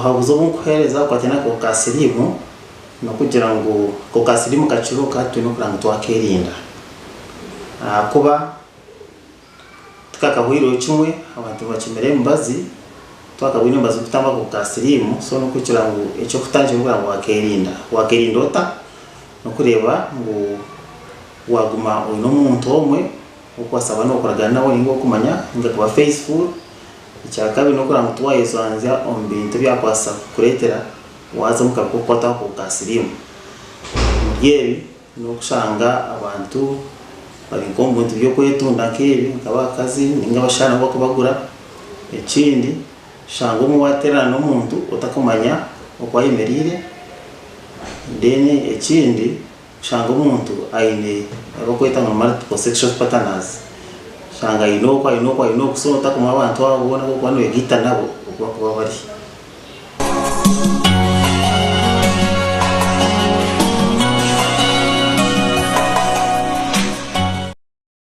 Obuhabuzi obu nkuheereza obukwataine n'akakooko ka siriimu n'okugira ngu akakooko ka siriimu kakiriho kandi twine kureba ngu twakerinda ahakuba tikakahweireho kimwe, abantu nibakimira emibazi, twakabwine emibazi y'okutamba akakooko ka siriimu so n'okugira ngu eky'okutandikira n'okugira ngu wakerinda. Wakerinda ota? N'okureeba ngu waguma oine omuntu omwe orikubaasa kuba nokoragana nawe ninga orikumanya ninga kuba faithful. Ekyakabiri n'okureba ngu tiwayezwanzya omu bintu ebyakubaasa kukureetera waaza omu kabi k'okukwatwa akakooko ka siriimu. Omuri ebi n'okushanga abantu bari nk'omu bintu by'okwetunda nk'ebi nk'abakazi ninga abashaija nabo barikubagura. Ekindi oshanga obumwe waateerana n'omuntu otakumanya oku ayemereire. Then ekindi Oshanga omuntu aine ebi barikweta ngu multiple sexual partners, oshanga aine oku aine oku aine oku so otakumanya abantu abo boona abu orikuba noyegaita nabo oku barikuba bari.